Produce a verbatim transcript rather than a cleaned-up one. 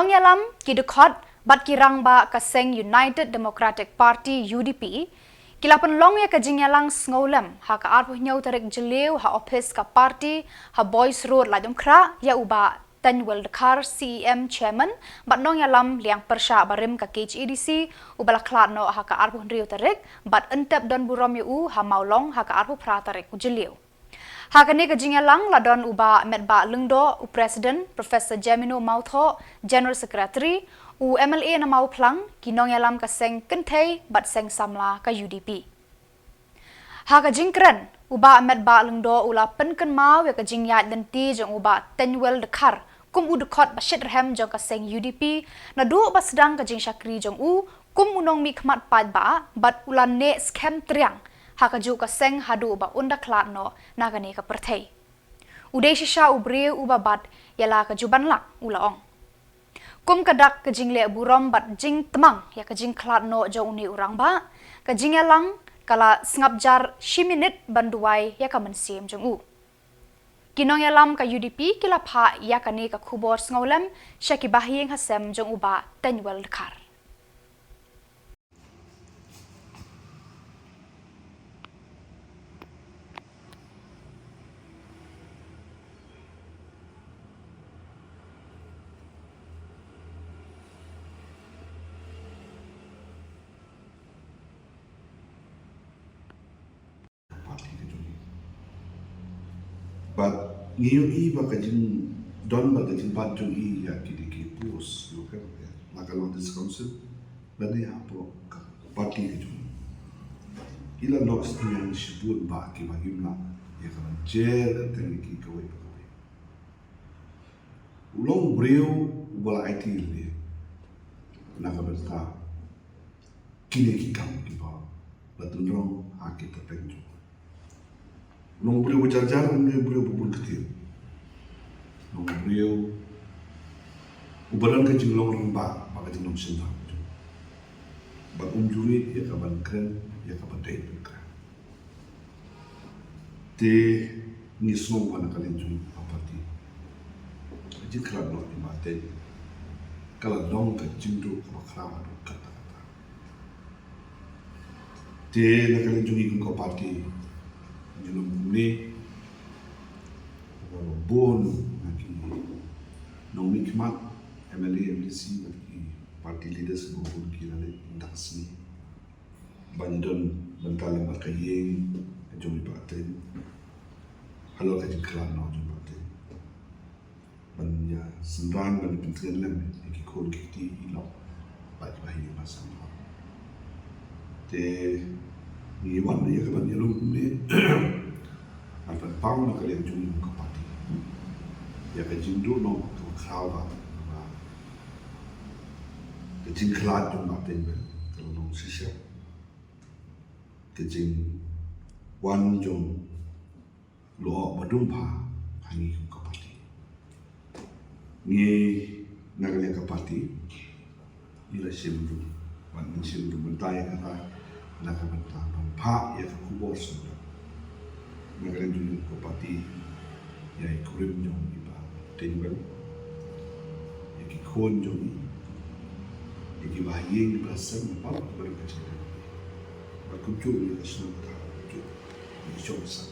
Nongïalam, ki dkhot bad ki rangbah ka seng United Democratic Party, U D P, ki la pynlong ïa ka jingïalang sngewlem ha ka arphew hynñiew tarik Jylliew ha ophis ka party ha Boyce Road, Laitumkhrah, ïa u Bah Teiñwell Dkhar, C E M Chairman, bad nongïalam liang pyrshah barim ka K H A D C, u ba la khlad noh ha ka arphew hynriew tarik, bad yn tep don burom ïa u ha Mawlong ha ka arphew phra tarik u Jylliew. Ha kane ka jingïalang la don u Bah Metbah Lyngdoh, u President, Professor Jemino Mawthoh, General Secretary, u M L A na Mawphlang, ki nongïalam ka seng kynthei bad seng samla ka U D P. Ha ka jingkren, u Bah Metbah Lyngdoh u la pynkynmaw ïa ka jingïaid lynti jong u Bah Teiñwell Dkhar kum u dkhot ba shitrhem jong ka seng U D P, naduh ba sdang ka jingshakri jong u kum u nongmihkhmat paidbah, bad u la neh skhem triang ha kajuh ka seng haduh ba un da khlad noh na kane ka pyrthei. U dei shisha u briew uba bat ïa la ka jubanlak, u la ong. Kum ka dak ka jingleh burom bad jingtmang ïa ka jingkhlad noh jong une u rangbah, ka jingïalang ka la sngap jar shi minit ban duwai ïa ka mynsiem jong u. Ki nongïalam ka U D P ki la phah ïa kane ka khubor sngewlem sha ki bahaïing hasem jong u Bah Teiñwell Dkhar. Party ka jong i. Bad ngi ïohi ba ka jingdon bad ka jingbat jong i ïa kine ki post, ïa ka, ïa, na ka Longdistrict Council lane hapoh ka party ka jong i. I la noh synñiang shibun ba ki ba im lah ïa ka ban jer ka teng ïa ki kawei pa kawei. U long u briew uba la aiti lade na ka bynta kine ki kam kiba la tynrong ha ki tyrpeng jong u. U long u briew uba jar jar, u long u briew uba bun ktien. U long u briew uba don ka jinglong rangbah bad ka jinglong shynrang jong u. Bad um ju rit ïa ka ban kren, ïa ka ban dei ban kren. Te ngi sngew ba na ka liang jong ka party, ka jingkhlad noh jong i Bah Teiñ ka la long ka jingduh kaba khraw haduh katta katta. Te na ka liang jong i kum ka party, ngi lum kumne, ba bun na ki nongmihkhmat, M L A, M D C, bad ki party leaders ba bun ki la leit mynta ka sngi ban ïadon bynta lem bad ka ïing ka jong i Bah Teiñ halor ka jingkhlad noh jong i Bah Teiñ, ban ïa synran, ban ïa pyntrei lem ïa ki khun ki kti, i lok bad ki bahaïing ba samla. Te ngi wan ïa ka ban ïalum kumne ban pynpaw na ka liang jong i kum ka party ïa ka jingduh noh kaba khraw ba, ba ka jingkhlad jong Bah Teiñwell ka la long shisha ka jingwan jong lyoh ba dum bha ha ngi kum ka party. Ngi na ka liang ka party ngi la shim ruh, ban ngi shim ruh bynta ïa kata na ka bynta ban phah ïa ka khubor sngewbha na ka liang jong ngi kum ka party ïa i kurim jong i Bah Teiñwell, ïa ki khun jong i, ïa ki bahaïing ba sem, na baroh ki barim ka jingim. Bad kumjuh ïa ka shnong ka thaw, kumjuh ïa ki shong sah.